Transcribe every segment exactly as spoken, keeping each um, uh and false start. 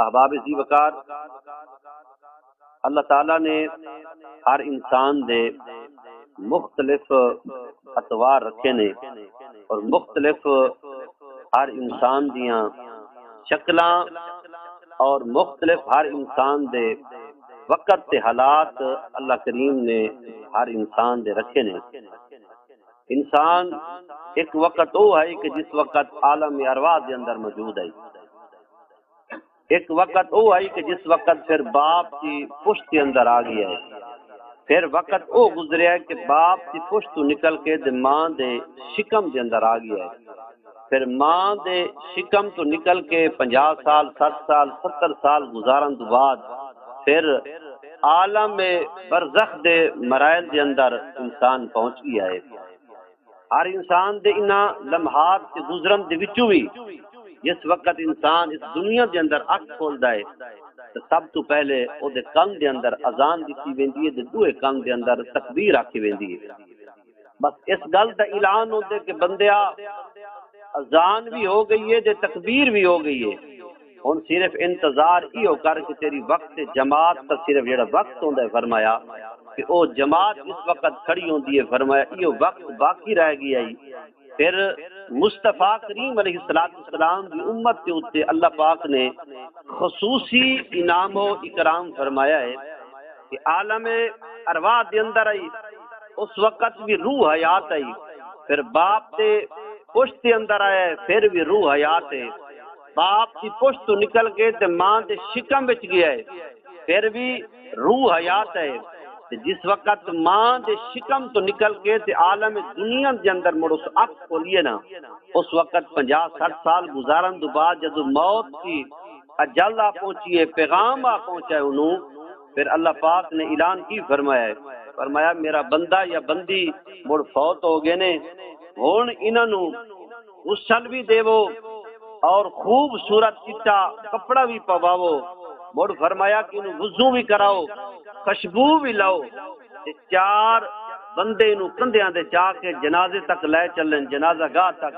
احباب ذی وقار، اللہ تعالیٰ نے ہر انسان دے مختلف اطوار رکھے نے اور مختلف ہر انسان دیاں شکلاں اور مختلف ہر انسان دے وقت تے حالات اللہ کریم نے ہر انسان دے رکھے نے۔ انسان ایک وقت او ہے کہ جس وقت عالم ارواح دے اندر موجود ہے۔ ایک وقت او ہے کہ جس وقت پھر باپ دی پشت دے اندر آ گیا ہے۔ پھر وقت او گزریا ہے کہ باپ دی پشت تو نکل کے تے ماں دے شکم دے اندر آ گیا ہے۔ پھر ماں دے شکم تو نکل کے پنجاہ سال، سٹھ سال، ستر سال گزارن تو بعد پھر عالم برزخ دے مراحل دے اندر انسان پہنچ گیا ہے۔ ہر انسان دے انہاں لمحات تے گزرن دے وچوں وی جس وقت انسان اس دنیا دے اندر اکھ کھولدا ہے تے سب توں پہلے او دے کن دے اندر اذان ݙتی ویندی ہے تے ݙوہے کن دے اندر تکبیر آکھی ویندی ہے۔ بس اس ڳل دا اعلان ہوندے کہ بندیا، اذان وی ہو ڳئی ہے تے تکبیر وی ہو ڳئی ہے، ہݨ صرف انتظار ایہو کر کہ تیݙی وقت جماعت دا صرف جیڑھا وقت ہوندا ہے، فرمایا کہ او جماعت جس وقت کھڑی ہوندی ہے، فرمایا ایہو وقت باقی رہ ڳیا ہے۔ پھر مصطفیٰ کریم علیہ الصلوۃ والسلام دی امت دے اُتے اللہ پاک نے خصوصی انعام و اکرام فرمایا ہے کہ عالم ارواح دے اندر آئی، اس وقت بھی روح حیات آئی، پھر باپ دے پشت دے اندر آیا ہے، پھر بھی روح حیات ہے۔ باپ دی پشت تو نکل کے تے ماں دے شکم وچ گیا ہے، پھر بھی روح حیات ہے۔ تے جس وقت ماں دے شکم تو نکل کے تے عالم دنیا دے اندر مڑ اس اکھ کھولیے نا، اس وقت پنجاہ سٹھ سال گزارن دو بعد جدوں موت دی اجل آ پہنچی ہے، پیغام آ پہنچا ہے انہوں، پھر اللہ پاک نے اعلان کی فرمایا ہے؟ فرمایا، میرا بندہ یا بندی مڑ فوت ہو گئے نے، ہن انہاں نوں غسل بھی دیوو اور خوبصورت چٹا کپڑا بھی پواوو۔ مڑ فرمایا کہ انہوں وضو بھی کراؤ، خوشبو بھی لاؤ۔ تے چار بندے انہوں کندھیاں دے چا کے جنازے تک لے چلن، جنازہ گاہ تک۔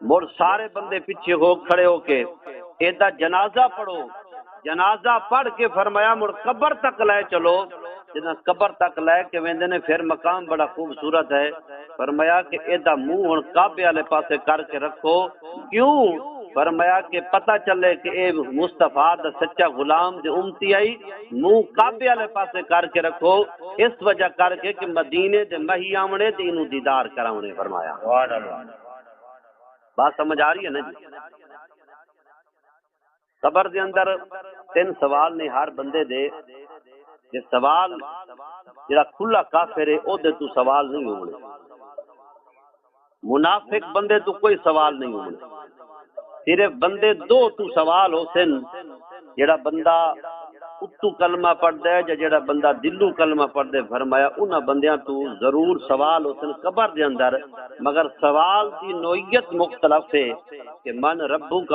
مڑ سارے بندے پچھے ہو کھڑے ہو کے ایدا جنازہ پڑھو۔ جنازہ پڑھ کے فرمایا مڑ قبر تک لے چلو۔ جنہاں قبر تک لے کے ویندے نے پھر مقام بڑا خوبصورت ہے۔ فرمایا کہ ایدا منہ ہن کعبے والے پاسے کر کے رکھو۔ کیوں؟ فرمایا کہ پتہ چلے کہ اے مصطفیٰ دا سچا غلام دے امتی آئی۔ منہ کعبے والے پاسے کر کے رکھو، اس وجہ کر کے کہ مدینے دے مہی آونے تے اینوں دیدار کراونے۔ فرمایا۔ سبحان اللہ۔ بات سمجھ آ رہی ہے نا جی؟ قبر دے اندر تین سوال نے ہر بندے دے۔ جے سوال جڑا کھلا کافر ہے، او دے تو سوال نہیں ہونے۔ منافق بندے تو کوئی سوال نہیں ہونے۔ صرف بندے دو تو سوال ہو سن، جڑا بندہ اتو کلمہ پڑھدا ہے یا جڑا بندہ دلو کلمہ پڑھدا ہے۔ فرمایا انہاں بندیاں تو ضرور سوال ہو سن قبر دے اندر، مگر سوال دی نوعیت مختلف ہے کہ من ربک،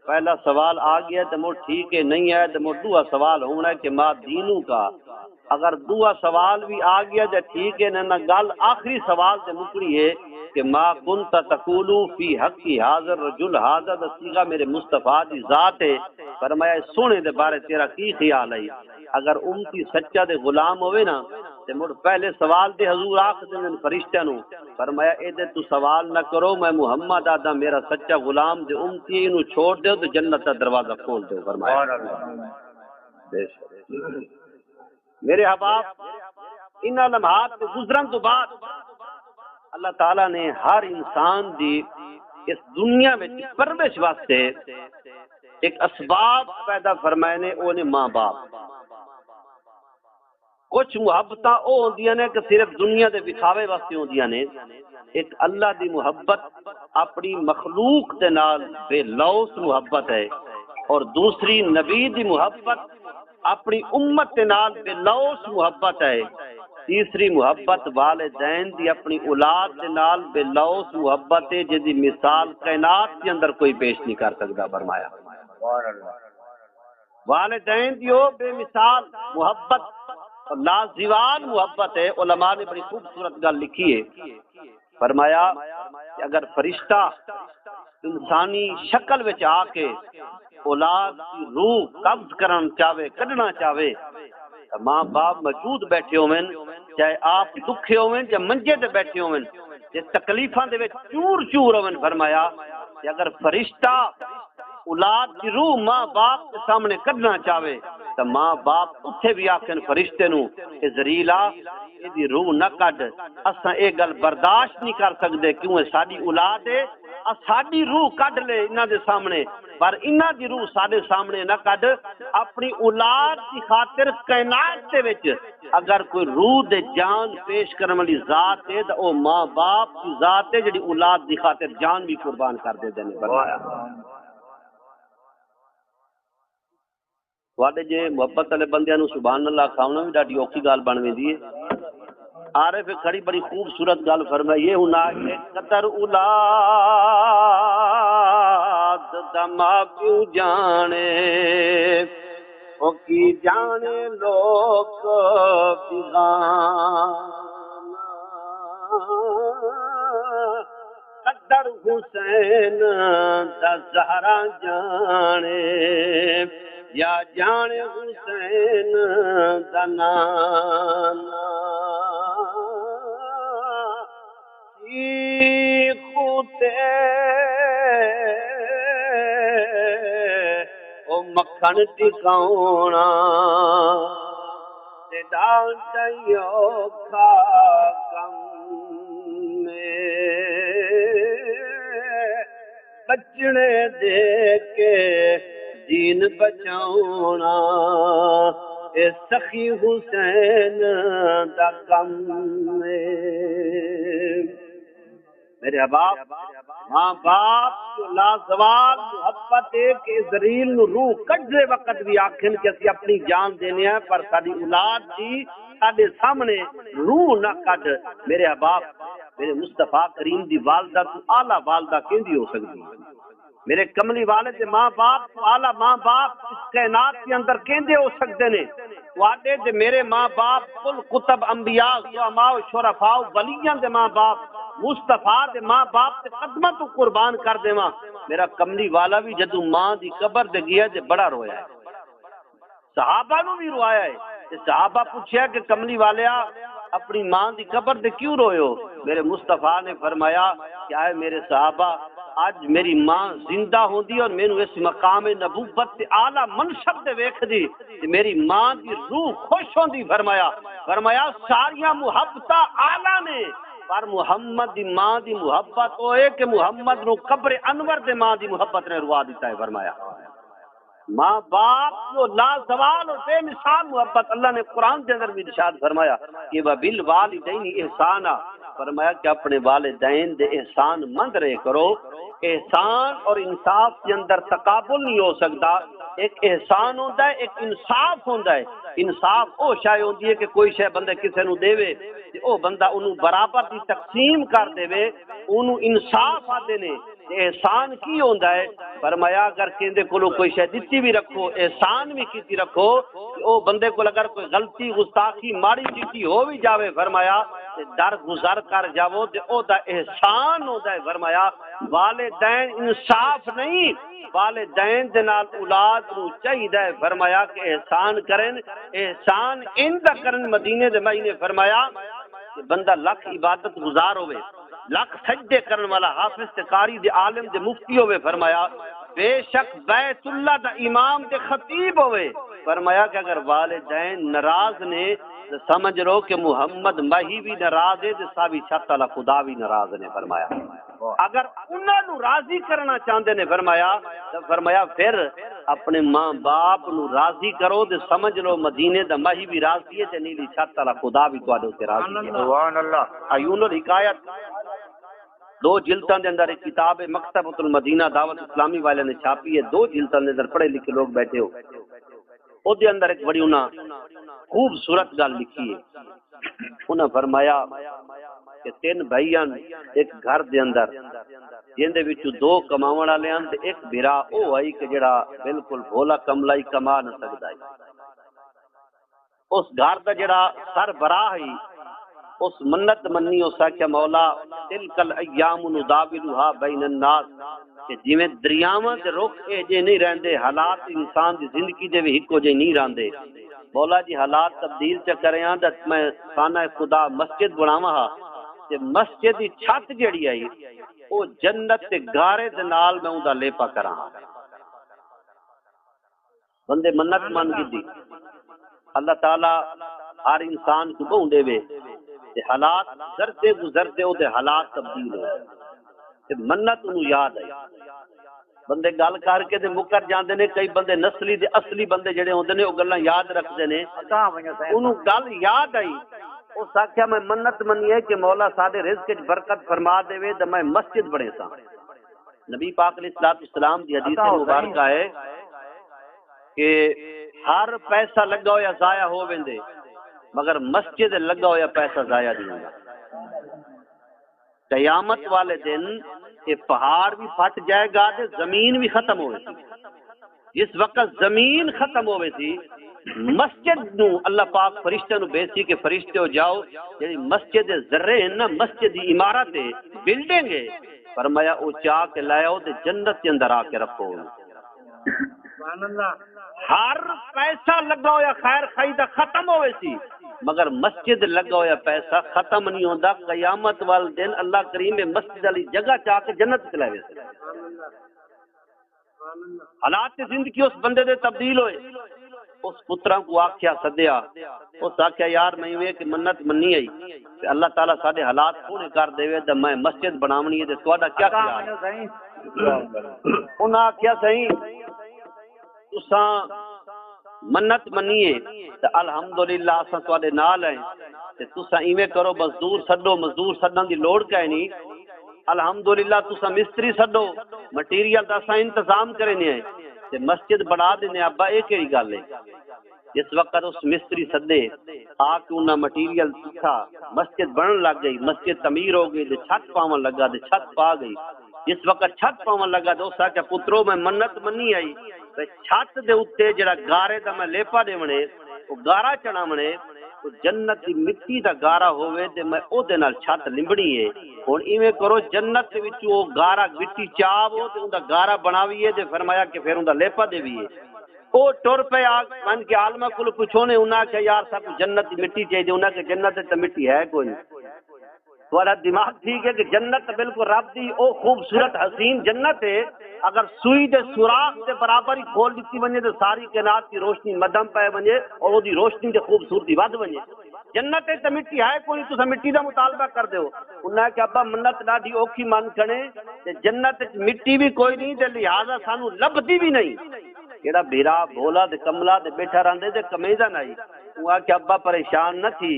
پہلا سوال آ گیا تے مڑ ٹھیک ہے، نہیں آیا تے مڑ ݙوہا سوال ہونا ہے کہ ما دینک۔ اگر ݙوہا سوال بھی آ گیا تے ٹھیک ہے، نہ نہ ڳل آخری سوال تے مکڑی ہے کہ ما کنت تقول فی حق ھذا الرجل، ھذا دا صیغہ میرے مصطفیٰ دی ذات ہے۔ فرمایا سوہݨے دے بارے تیرا کی خیال ہے؟ اگر امتی سچا تے غلام ہووے نا، تے مڑ پہلے سوال تے حضور آکھ ݙیندن فرشتیاں نوں، فرمایا ایدے تو سوال نہ کرو، میں محمد آدھا، میرا سچا غلام تے امتی ہے، اینوں چھوڑ دیو تے جنت دا دروازہ کھول دیو۔ فرمایا۔ سبحان اللہ۔ بے شک۔ میرے احباب، انہاں لمحات دے گزرن تو بعد اللہ تعالیٰ نے ہر انسان دی اس دنیا وچ پرورش واسطے ایک اسباب پیدا فرمائے نے، او نے ماں باپ۔ کچھ محبتاں او ہوندیاں نے کہ صرف دنیا دے وکھاوے واسطے ہوندیاں نے۔ ایک اللہ دی محبت اپنی مخلوق دے نال بے لوث محبت ہے، اور دوسری نبی دی محبت اپنی امت دے نال بے لوث محبت ہے۔ تیسری محبت والدین دی اپنی اولاد دے نال بے لوث محبت ہے، جس دی مثال کائنات دے اندر کوئی پیش نہیں کر سکدا۔ فرمایا۔ والدین دی او بے مثال محبت، لازوال محبت ہے۔ علماء نے بڑی خوبصورت ڳل لکھی ہے، فرمایا کہ اگر فرشتہ انسانی شکل وچ آ کے اولاد دی روح قبض کرݨ چاہوے، کڈھݨا چاہوے، تاں ماں باپ موجود بیٹھے ہوون، چاہے آپ ݙکھے ہوون یا منجے تے بیٹھے ہوون، تے تکلیفاں دے وچ چور چور ہوون۔ فرمایا کہ اگر فرشتہ اولاد دی روح ماں باپ دے سامݨے کڈھݨا چاہوے، تاں ماں باپ اتھے وی آکھن فرشتے نوں کہ زریلا، ایندی روح نہ کڈھ، اساں اے گل برداشت نہیں کر سڳدے، کیوں اے ساݙی اولاد اے، اساݙی روح کڈھ لے انہاں دے سامݨے، پر انہاں دی روح ساݙے سامݨے نہ کڈھ۔ اپݨی اولاد دی خاطر کائنات دے وچ اگر کوئی روح دے جان پیش کرݨ والی ذات اے، تاں او ماں باپ دی ذات اے، جیڑھی اولاد دی خاطر جان وی قربان کر ݙیندے نے۔ تہاݙے جے محبت والے بندیاں نوں سبحان اللہ آکھاوݨا وی ݙاڈھی اوکھی ڳالھ بݨ ویندی ہے۔ عارف کھڑی بڑی خوبصورت ڳالھ فرمائی ہے، انہاں آکھے، قدر اولاد دا ماں پیو ڄاݨے، او کی ڄاݨے لوک بیگانہ۔ قدر حسین دا زہرا ڄاݨے، یا ڄاݨے حسین دا نانا۔ شیخ تے او مکھݨ ٹکاوݨا، تیݙا تئیں اوکھا کم اے۔ بچڑے دے کے دین بچاوݨا، اے سخی حسین دا کم اے۔ میرے احباب، ماں باپ کوں لازوال محبت اے کہ عزرائیل نوں روح کڈھدے وقت وی آکھن کہ اسی اپݨی جان ݙیندے ہیں، پر ساݙی اولاد دی ساݙے سامݨے روح نہ کڈھ۔ میرے احباب، میرے مصطفیٰ کریم دی والدہ توں اعلیٰ والدہ کیندی ہو سڳدی ہے؟ میرے کملی والے دے ماں باپ توں اعلیٰ ماں باپ اس کائنات دے اندر کیندے ہو سڳدے نے؟ تہاݙے تے میرے ماں باپ کل کتب انبیاء، زعماء، شرفاء، ولیاں دے ماں باپ، مصطفیٰ دے ماں باپ دے قدماں توں قربان کر ݙیواں۔ میرا کملی والا وی جدوں ماں دی قبر تے ڳیا تے بڑا رویا ہے۔ صحابہ نوں وی روایا ہے۔ تے صحابہ پچھیا کہ کملی والیا، اپݨی ماں دی قبر تے کیوں روئے ہو؟ میرے مصطفیٰ نے فرمایا کہ اے میرے صحابہ، اڄ میری ماں زندہ ہوندی اور مینوں اس مقام نبوت تے اعلیٰ منصب تے ویکھدی تے میری ماں دی روح خوش ہوندی۔ فرمایا، فرمایا، ساریاں محبتاں اعلیٰ نے، پر محمد دی ماں دی محبت او اے کہ محمد نوں قبر انور دے ماں دی محبت نے روا ݙتا ہے۔ فرمایا، ماں باپ جو لازوال اور بے مثال محبت، اللہ نے قرآن دے اندر بھی ارشاد فرمایا کہ وَبِالْوَالِدَيْنِ إِحْسَانًا، فرمایا کہ اپݨے والدین دے احسان مند رہے کرو۔ احسان اور انصاف دے اندر تقابل نہیں ہو سڳدا۔ ایک احسان ہوندا ہے، ایک انصاف ہوندا ہے۔ انصاف او شے ہوندی ہے کہ کوئی شے بندے کسے نوں ݙیوے تے او بندہ اونوں برابر دی تقسیم کر ݙیوے، اونوں انصاف آہدے نے۔ تے احسان کی ہوندا ہے؟ فرمایا، اگر کیندے کولوں کوئی شے ݙتی وی رکھو، احسان وی کیتی رکھو، تے او بندے کول اگر کوئی غلطی، گستاخی، ماڑی چیٹی ہو وی جاوے، فرمایا، تے در گزر کر جاوو، تے او دا احسان ہوندا ہے۔ فرمایا، والدین انصاف نہیں، والدین دے نال اولاد نوں چاہیدا ہے، فرمایا، کہ احسان کرن۔ احسان انج دا کرن، مدینے دے مہینے، فرمایا، کہ بندہ لکھ عبادت گزار ہووے، لکھ سجدے کرݨ والا حافظ تے قاری دے عالم دے مفتی ہووے، فرمایا، بے شک بیت اللہ دا امام تے خطیب ہووے، فرمایا کہ اگر والدین ناراض نے تے سمجھ لو کہ محمد ماہی وی ناراض ہے تے ساوی چھت والا خدا وی ناراض نے۔ فرمایا، اگر انہاں نوں راضی کرݨا چاہندے نے، فرمایا، تے فرمایا پھر اپݨے ماں باپ نوں راضی کرو تے سمجھ لو مدینے دا ماہی وی راضی ہے تے نیلی چھت والا خدا وی تہاݙے اُتے راضی ہے۔ سبحان اللہ۔ عیون الحکایت دو جلداں دے اندر ایک کتاب ہے، مکتبۃ المدینہ دعوت اسلامی والے نے چھاپی ہے، دو جلداں دے اندر، پڑھے لکھے لوگ بیٹھے ہو۔ او دے اندر ایک بڑی انہاں خوبصورت ڳالھ لکھی ہے۔ انہاں فرمایا کہ تین بھائی ہن ایک گھر دے اندر، جیندے وچوں دو کماوݨ والے ہن تے ایک بھرا او ہئی کہ جڑا بالکل بھولا کملا ہئی، کما نہ سڳدا ہئی۔ اس گھر دا جڑا سربراہ ہئی، اس منت منی، اس آکھیا، مولا، تلک الایام نداولها بین الناس، کہ جیویں دریاواں دے رخ اے جے نہیں رہندے، حالات انسان دی زندگی دے وی ہکو جے نہیں رہندے۔ مولا جی حالات تبدیل چا کریاں تے میں خانہ خدا مسجد بناواں ہا، تے مسجد دی چھت جیڑھی آئی، او جنت تے گارے دے نال میں اوندا لیپا کراں ہا۔ بندے منت من گھدی۔ اللہ تعالیٰ ہر انسان کوں ٻہوں ݙیوے تے حالات گزردے گزردے اودے حالات تبدیل ہو ڳئے تے منت اونوں یاد آئی۔ بندے ڳالھ کر کے تے مکر جاندے نے۔ کئی بندے نسلی تے اصلی بندے جیڑھے ہوندے نے، او ڳلاں یاد رکھدے نے۔ اونوں ڳالھ یاد آئی، اس آکھیا، میں منت منی ہے کہ مولا ساݙے رزق اچ برکت فرما ݙیوے تے میں مسجد بݨیساں۔ نبی پاک علیہ الصلوۃ والسلام دی حدیث مبارکہ ہے کہ ہر پیسہ لڳا ہویا ضائع ہو ویندے، مگر مسجد لڳا ہویا پیسہ ضائع نہیں ہوندا۔ قیامت والے دن یہ پہاڑ بھی پھٹ جائے گا تے زمین بھی ختم ہوئے گی۔ جس وقت زمین ختم ہووے سی، مسجد نو اللہ پاک فرشتیاں نو بھیجسی کہ فرشتیو جاؤ، جڑی مسجد دے ذرے ہیں نا، مسجد دی عمارت ہے، بلڈنگ ہے، فرمایا او چا کے لے آؤ تے جنت دے اندر آ کے رکھو۔ ہر پیسہ لگا ہویا خیر خائی دا ختم ہووے سی، مگر مسجد لگا ہویا پیسہ ختم نہیں ہوندا۔ قیامت وال دن اللہ کریم اے مسجد والی جگہ چا کے جنت چ لے ویسی۔ حالات تے زندگی اس بندے دے تبدیل ہوئے۔ اس پتراں کو آکھیا، سدیا، اس آکھیا، یار، میں ایویں کہ منت منی آئی تے اللہ تعالیٰ ساڈے حالات سوہنے کر دیوے تے میں مسجد بناونی ہے تے تہاڈا کیا خیال ہے؟ انہاں آکھیا، سائیں، تساں منت منی ہے تے الحمدللہ اساں تہاڈے نال ہیں۔ تے تساں ایویں کرو، مزدور سڈو، مزدور سڈن دی لوڑ کائے نہیں۔ الحمدللہ تساں مستری سڈو، مٹیریل دا اساں انتظام کرینے ہیں تے مسجد بنا دینے۔ ابا، اے کیڑی گل ہے؟ جس وقت اس مستری سدے، آ کے انہاں مٹیریل ݙتا، مسجد بݨن لڳ ڳئی، مسجد تعمیر ہو ڳئی تے چھت پاوݨ لڳا تے چھت پا ڳئی۔ جس وقت چھت پاوݨ لڳا تے اس آکھیا، پترو، میں منت منی آئی تے چھت دے اتے جڑا گارے دا میں لیپا ݙیوݨے، او گارا چڑھاوݨے، او جنت دی مٹی دا گارا ہووے تے میں اودے نال چھت لمبݨی ہے۔ ہݨ ایویں کرو، جنت دے وچوں او گارا مٹی چاوو تے اوندا گارا بݨاویے تے فرمایا کہ پھر اوندا لیپا ݙیویے۔ او ٹر پئے، آ ونڄ کے عالماں کولوں پچھونے، انہاں آکھیا، یار، ساکوں جنت دی مٹی چاہیدی۔ انہاں آکھیا، جنت اچ تاں مٹی ہے کوئی نہیں۔ تہاݙا دماغ ٹھیک ہے کہ جنت تاں بالکل رب دی او خوبصورت حسین جنت ہے، اگر سوئی دے سوراخ دے برابر ہی کھول ݙتی ونڄے تے ساری کائنات دی روشنی مدھم پئے ونڄے اور اودی روشنی تے خوبصورتی ودھ ونڄے۔ جنت اچ تاں مٹی ہے کوئی نہیں، تساں مٹی دا مطالبہ کر دیو۔ انہاں آکھیا، ابا، منت ݙاڈھی اوکھی من کھڑے تے جنت اچ مٹی بھی کوئی نہیں تے لہذا سانوں لبھدی بھی نہیں۔ جیڑھا بھرا بھولا تے کملا تے ٻیٹھا رہندے تے کمیندا نائی۔ اوں آکھیا، ابا، پریشان نہ تھی،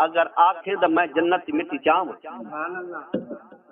اگر آکھیں تاں میں جنت دی مٹی چاواں۔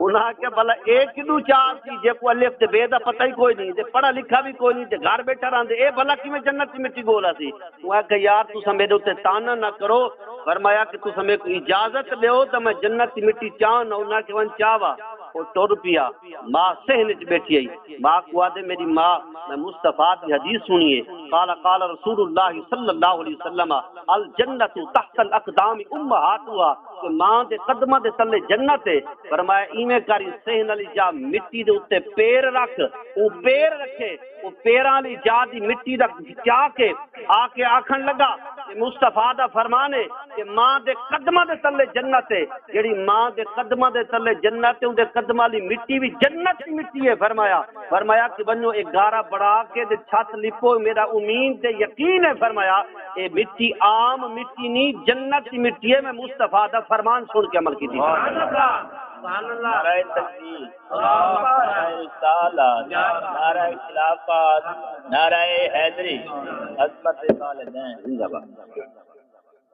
انہاں آکھیا، بھلا اے کݙوں چا سی، جیکوں الف تے بے دا پتہ ہی کوئی نہیں تے پڑھا لکھا بھی کوئی نہیں تے گھر ٻیٹھا رہندے، اے بھلا کیویں جنت دی مٹی ڳول آسی؟ اوں آکھیا، یار، تساں میݙے اتے طعنہ نہ کرو، فرمایا کہ تساں میکوں اجازت ݙیو تاں میں جنت دی مٹی چاواں۔ انہاں آکھیا، ونڄ چا وا۔ او ٹر پیا۔ ماء صحن اچ ٻیٹھی ہئی۔ ماء کوں آہدے، میݙی ماء، میں مصطفیٰ دی حدیث سݨی ہے، قال قال رسول اللہ صلی اللہ علیہ وسلم، الجنۃ تحت الاقدام امہاتھا، کہ ماں دے قدماں دے تلے جنت ہے۔ فرمایا، ایویں کر، صحن والی جا مٹی دے اتے پیر رکھ۔ او پیر رکھے، او پیراں والی جا دی مٹی دا چا کے آ کے آکھݨ لڳا کہ مصطفیٰ دا فرمان ہے کہ ماں دے قدماں دے تلے جنت ہے۔ جیڑھی ماں دے قدماں دے تلے جنت ہے، اوندے قدماں والی مٹی وی جنت دی مٹی ہے۔ فرمایا، فرمایا کہ ونڄو اے گارا بݨا کے تے چھت لپو، میݙا امین تے یقین ہے۔ فرمایا، اے مٹی عام مٹی نہیں، جنت دی مٹی ہے۔ میں مصطفیٰ دا فرمان سݨ کے عمل کیتی۔ سبحان اللہ۔ نعرہ تکبیر، نعرہ رسالت، نعرہ خلافت، نعرہ حیدری، عظمت والدین۔ زندہ باد۔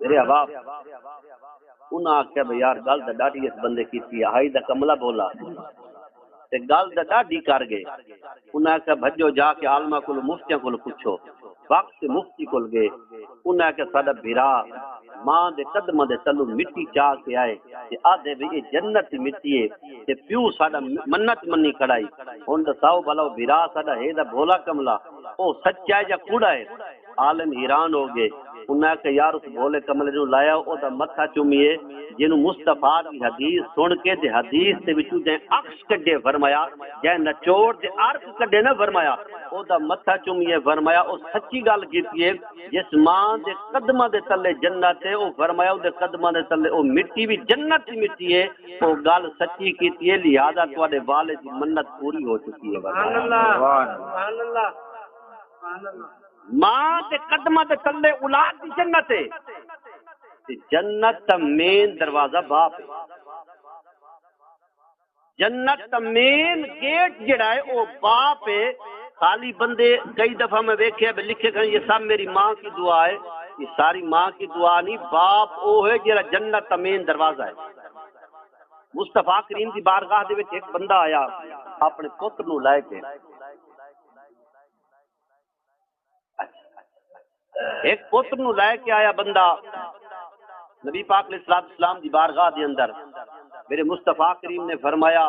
میرے احباب، انہاں آکھیا، بھئی یار، ڳل تاں ݙاڈھی اس بندے کیتی ہے، ہئی تاں کملا بھولا، تے ڳل تاں ݙاڈھی کر ڳئے۔ انہاں آکھیا، بھڄو جا کے عالماں کولوں، مفتیاں کولوں پچھو۔ وقت تے مفتی کول ڳئے۔ انہاں آکھیا، ساݙا بھرا ماں دے قدماں دے تلوں مٹی چا کے آئے تے آہدے، بھئی، اے جنت دی مٹی ہے تے پیو ساݙا منت منی کھڑا ہئی۔ ہݨ ݙساؤ بھلا، او بھرا ساݙا ہے تاں بھولا کملا، او سچا ہے یا کوڑا ہے؟ عالم حیران ہو ڳئے۔ انہاں آکھیا، یار، اس بھولے کملے نوں لایا، او دا متھا چمیے، جینوں مصطفیٰ دی حدیث سن کے تے حدیث دے وچوں جیں عکس کڈھے فرمایا، جیں نچوڑ تے عرق کڈھے نہ فرمایا، او دا متھا چمیے فرمایا، او سچی گل کیتی ہے، جس ماں دے قدماں دے تلے جنت ہے، او فرمایا، او دے قدماں دے تلے او مٹی وی جنت دی مٹی ہے، او گل سچی کیتی ہے، لہذا تہاݙے والد دی منت پوری ہو چکی ہے۔ سبحان اللہ، سبحان اللہ، سبحان اللہ۔ ماں دے قدماں دے تلے اولاد دی جنت ہے۔ تے جنت دا مین دروازہ باپ ہے۔ جنت دا مین گیٹ جڑا ہے، او باپ ہے۔ خالی بندے کئی دفعہ میں ویکھیا بھی لکھے کھڑے، یہ سب میری ماں کی دعا ہے۔ یہ ساری ماں کی دعا نہیں، باپ او ہے جڑا جنت دا مین دروازہ ہے۔ مصطفیٰ کریم دی بارگاہ دے وچ ایک بندہ آیا اپنے پتر نوں لے کے۔ ہک پتر نوں لے کے آیا بندہ نبی پاک علیہ الصلوۃ والسلام دی بارگاہ دے اندر۔ میرے مصطفیٰ کریم نے فرمایا،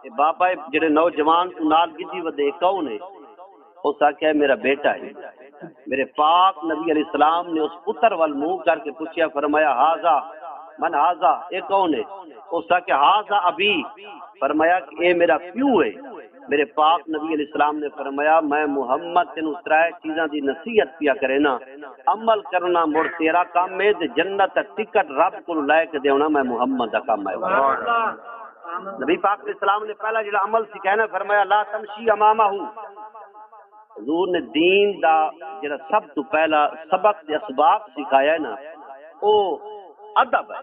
اے بابا، اے جڑے نوجوان توں نال گدی ودے، اے کون ہے؟ اس آکھیا، اے میرا بیٹا ہے۔ میرے پاک نبی علیہ السلام نے اس پتر ول منہ کر کے پوچھیا، فرمایا، ہذا من ہذا، اے کون ہے؟ اس آکھیا، ہذا ابی، فرمایا کہ اے میرا پیو ہے۔ میرے پاک نبی علیہ السلام نے فرمایا، میں محمد تینوں ترے چیزاں دی نصیحت پیا کرینا، عمل کرنا مڑ تیرا کم ہے، تے جنت دا ٹکٹ رب کولوں لے کے دیونا میں محمد دا کم ہے۔ سبحان اللہ۔ نبی پاک علیہ السلام نے پہلا جڑا عمل سکھایا نا، فرمایا، لا تمشی امامہ۔ حضور نے دین دا جڑا سب تو پہلا سبق تے اسباق سکھایا ہے نا، او ادب ہے۔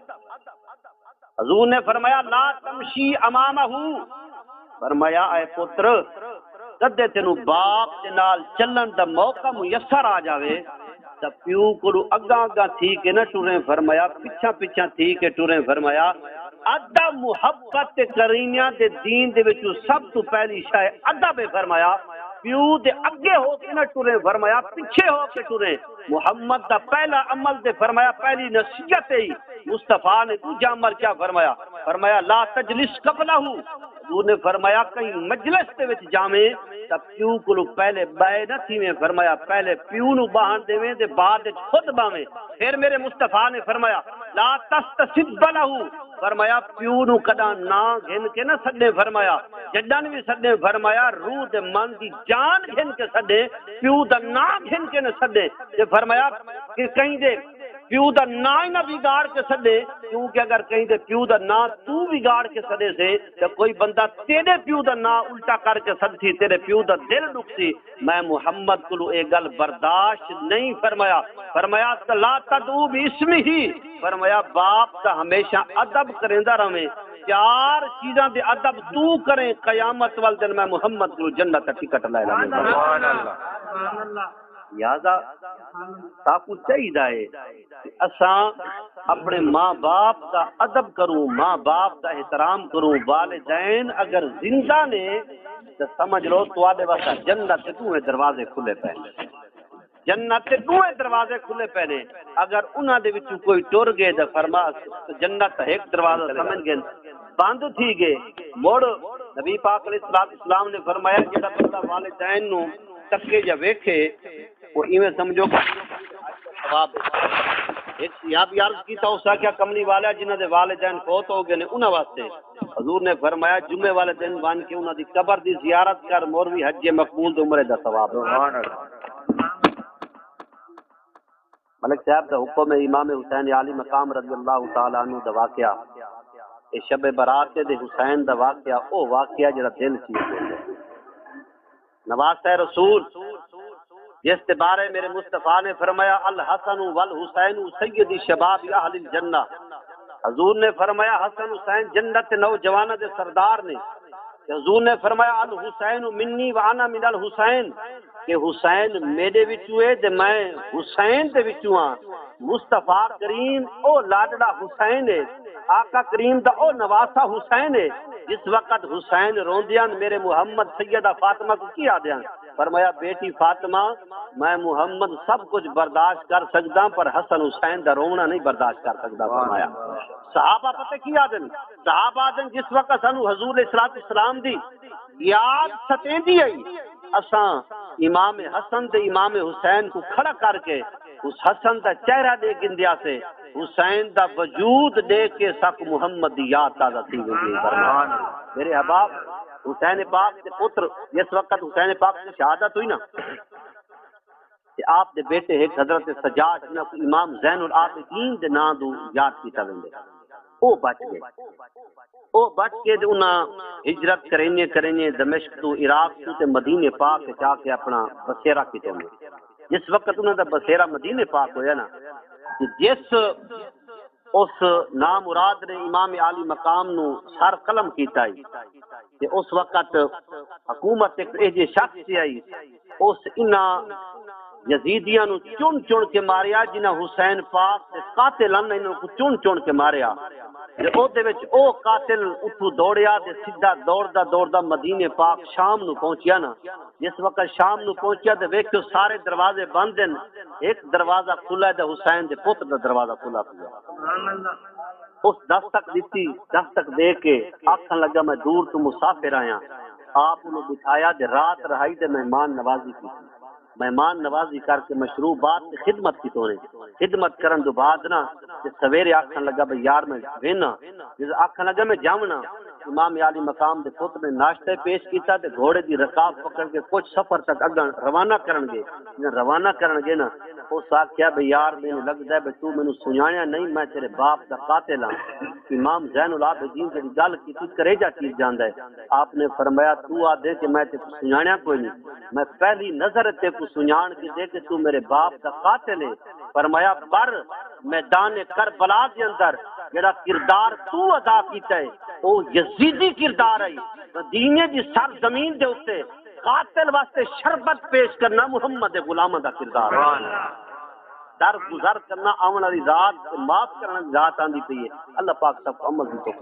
حضور نے فرمایا، لا تمشی امامہ۔ فرمایا، اے پتر، کدے تینوں باپ دے نال چلن دا موقع میسر آ جاوے، تاں پیو کولوں اگاں اگاں تھی کے نہ ٹریں۔ فرمایا، پچھاں پچھاں تھی کے ٹریں۔ فرمایا، ادب، محبت تے کریمیاں دے دین دے وچوں سب توں پہلی شے ادب ہے۔ فرمایا، پیو دے اگے ہو کے نہ ٹریں۔ فرمایا، پچھے ہو کے ٹریں۔ محمد دا پہلا عمل تے فرمایا، پہلی نصیحت ہے۔ مصطفیٰ نے ݙوجھا عمل کیا فرمایا؟ فرمایا، لا تجلس قبلہ۔ حضور نے فرمایا، کہیں مجلس دے وچ جاویں تاں پیو کولوں پہلے ٻہہ نہ تھیویں۔ فرمایا، پہلے پیو نوں ٻہݨ ݙیویں تے بعد وچ خود ٻہویں۔ پھر میرے مصطفیٰ نے فرمایا، لا تستسب لہ۔ فرمایا، پیو نوں کݙاں ناں گھن کے نہ سݙیں۔ فرمایا، جݙاں وی سݙیں، فرمایا، روح دے من دی جان گھن کے سݙیں، پیو دا ناں گھن کے نہ سݙیں۔ تے فرمایا کہ کہیں دے پیو دا ناں ہی نہ بگاڑ کے سݙیں، کیونکہ اگر کہیں دے پیو دا ناں توں بگاڑ کے سݙیسیں، تے کوئی بندہ تیݙے پیو دا ناں الٹا کر کے سݙسی، تیݙے پیو دا دل ݙکھسی۔ میں محمد کولوں اے ڳل برداشت نہیں۔ فرمایا، فرمایا، لا تدعو باسمہ۔ فرمایا، باپ دا ہمیشہ ادب کریندا رہویں۔ چار چیزاں دے ادب توں کریں، قیامت والے دن میں محمد کولوں جنت دا ٹکٹ لے لوں۔ سبحان اللہ۔ لہذا ساکوں چاہیدا ہے کہ اساں اپݨے ماں باپ دا ادب کروں، ماں باپ دا احترام کروں۔ والدین اگر زندہ نے تے سمجھ لو تہاݙے واسطے جنت دے ݙوہیں دروازے کھلے پئے۔ جنت دے ݙوہیں دروازے کھلے پئے نے۔ اگر انہاں دے وچوں کوئی ٹر ڳئے تے فرما، جنت دا ہک دروازہ سمجھ ڳئے بند تھی ڳئے۔ مڑ نبی پاک علیہ الصلوۃ والسلام نے فرمایا، جڑا بندہ والدین نوں تکے یا ویکھے، او ایویں سمجھو کہ ثواب ہے۔ ہک صحابی عرض کیتا، اس آکھیا، کملی والا، جنہاں دے والدین فوت ہو ڳئے نے، انہاں واسطے؟ حضور نے فرمایا، جمعے والے دن ونڄ کے انہاں دی قبر دی زیارت کر، مولوی حج مقبول تے عمرے دا ثواب ہے۔ سبحان اللہ۔ ملک صاحب دا حکم ہے، امام حسین عالی مقام رضی اللہ تعالیٰ عنہ دا واقعہ، اے شب برات دے حسین دا واقعہ، او واقعہ جڑا دل چیر ݙیندے۔ نواسہ رسول، جس دے بارے میرے مصطفیٰ نے فرمایا، الحسن والحسین سید شباب اہل الجنہ۔ حضور نے فرمایا، حسن حسین جنت دے نوجواناں دے سردار نے۔ تے حضور نے فرمایا، الحسین منی وانا من الحسین، کہ حسین میݙے وچوں ہے تے میں حسین دے وچوں ہاں۔ مصطفیٰ کریم او لاݙڑا حسین ہے، آقا کریم دا او نواسہ حسین ہے۔ جس وقت حسین روندے ہن، میرے محمد سیدہ فاطمہ کوں کی آہدے ہن؟ فرمایا، بیٹی فاطمہ، میں محمد سب کچھ برداشت کر سڳداں، پر حسن حسین دا رووݨا نہیں برداشت کر سڳدا۔ فرمایا، صحابہ پتہ کی آہدن؟ صحابہ آہدن، جس وقت سانوں حضور علیہ الصلوۃ والسلام دی یاد ستیندی ہئی، اساں امام حسن تے امام حسین کوں کھڑا کر کے اس حسن دا چہرہ ݙے گھندے آسے، حسین دا وجود ݙیکھ کے ساکوں محمد دی یاد تازہ تھی ویندی ہے۔ میرے احباب، حسین پاک دے پتر، جس وقت حسین پاک دی شہادت ہوئی نا، تے آپ دے بیٹے ہک حضرت سجاد، جنہاں کوں امام زین العابدین دے ناں دو یاد کیتا ویندے، او بچ ڳئے۔ او بچ کے تے انہاں ہجرت کریندے کریندے دمشق توں، عراق توں، تے مدینے پاک وچ آ کے اپݨا بسیرا کیتے نے۔ جس وقت انہاں دا بسیرا مدینے پاک ہویا نا، تے جس اس نامراد نے امام عالی مقام نو سر قلم کیتا ہی، تے اس وقت حکومت ایک ایجے شخص سے آئی، اس انہاں یزیدیاں نو چن چن کے ماریا، جنہاں حسین پاک دے قاتل ہن، انہاں کو چن چن کے ماریا۔ تے او دے وچ او قاتل اتھوں دوڑیا تے سیدھا دوڑدا دوڑدا مدینے پاک شام نو پہنچیا نا۔ جس وقت شام نو پہنچیا تے ویکھیو سارے دروازے بند ہن، ایک دروازہ کھلا ہے تے حسین دے پتر دا دروازہ کھلا پیا۔ اس دستک ݙتی، دستک ݙے کے آکھݨ لڳا، میں دور توں مسافر آیاں۔ آپ انہوں بٹھایا تے رات رہائی تے مہمان نوازی کیتی۔ مہمان نوازی کر کے مشروبات تے خدمت کیتونے۔ خدمت کرݨ دو بعد نا تے سویرے آکھݨ لڳا، بھئی یار میں وینا۔ جس آکھݨ لڳا میں جاونا۔ امام عالی مقام دے پتر نے ناشتہ پیش کیتا تے گھوڑے دی رکاب پکڑ کے کچھ سفر تک اڳاں روانہ کرݨ ڳئے۔ جݙاں روانہ کرݨ ڳئے نا، اس آکھیا، بھئی یار، مینوں لڳدا ہے بھئی توں مینوں سنڄاݨیا نہیں، میں تیرے باپ دا قاتل ہاں۔ امام زین العابدین جیڑھی ڳالھ کیتی، کریجہ چیر جاندا ہے۔ آپ نے فرمایا، توں آہدے کہ میں تیکوں سنڄاݨیا کوئی نہیں، میں پہلی نظر تیکوں سنڄاݨ گھدے کہ توں میرے باپ دا قاتل ہے۔ فرمایا، پر میدان کربلا دے اندر جیڑھا کردار توں ادا کیتا ہے، او یزیدی کردار ہے۔ مدینے دی سرزمین دے اتے قاتل واسطے شربت پیش کرنا محمد دے غلاماں دا کردار ہے۔ در گزر کرنا، آوݨ والی رات تے معاف کرݨ دی رات آندی پئی ہے۔ اللہ پاک سب کو عمل دی توفیق۔